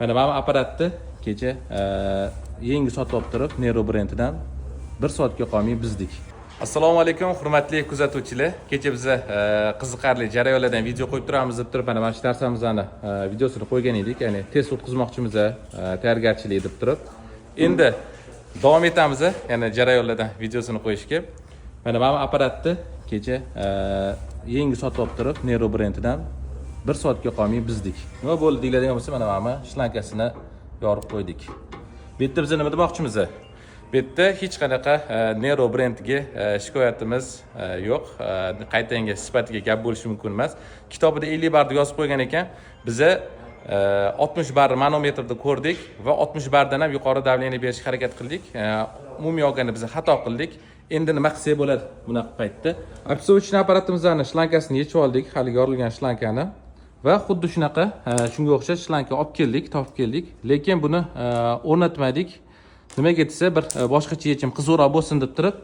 Mana bu apparatni kecha yangi sotib olib turib, Nero brendidan bir soatga qolmay buzdik. Assalomu alaykum, hurmatli kuzatuvchilar. Kecha biza qiziqarli jarayonlardan video qo'yib turamiz deb turib, mana shu narsamizni videosini qo'ygan edik. Ya'ni test o'tkazmoqchimiz, tayyorgarchilik deb turib. Endi davom etamiz, yana jarayonlardan videosini qo'yishga. Mana bu apparatni kecha yangi sotib olib turib, Nero brendidan bir soatga qolmay buzdik. Nima bo'ldi deyiladigan bo'lsa, mana bu shlankasini yorib qo'ydik. Bu yerda biz nima demoqchimiz? Bu yerda hech qanaqa Nero brendiga shikoyatimiz yo'q. Qaytanga sifatiga gap bo'lishi mumkin emas. Kitobida 50 barni yozib qo'ygan ekan. Biza 60 bar manometrda ko'rdik va 60 bardan ham yuqori давление berishga harakat qildik. Umumiy olganda biz xato qildik. Endi nima qilsak bo'ladi bunaqa paytda? Опрессовочный apparatimizni shlankasini yechib oldik, hali yorilgan shlankani. Va xuddi shunaqa shunga o'xshash shlanka olib keldik, topib keldik, lekin buni o'rnatmadik. Nimaga desa, bir boshqacha yechim, qiziqroq bo'lsin deb turib,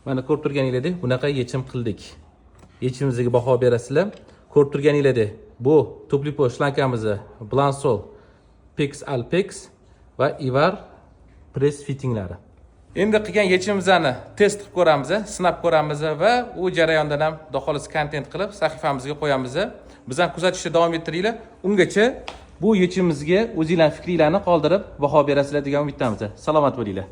mana ko'rib turganinglardek, bunaqa yechim qildik. Yechimimizga baho berasizlar. Ko'rib turganinglardek, bu тупой shlankamizni Blansol Pex Alpex va Ivar press fittinglari. Endi qilgan yechimimizni test qilib ko'ramiz, sinab ko'ramiz va u jarayondan ham, xudo xohlasa, kontent qilib sahifamizga qo'yamiz. Bizani kuzatishda davom ettiringlar. Ungacha bu yechimimizga o'zinglarning fikringlarni qoldirib, baho berasizlar degan umiddamiz. Salomat bo'linglar.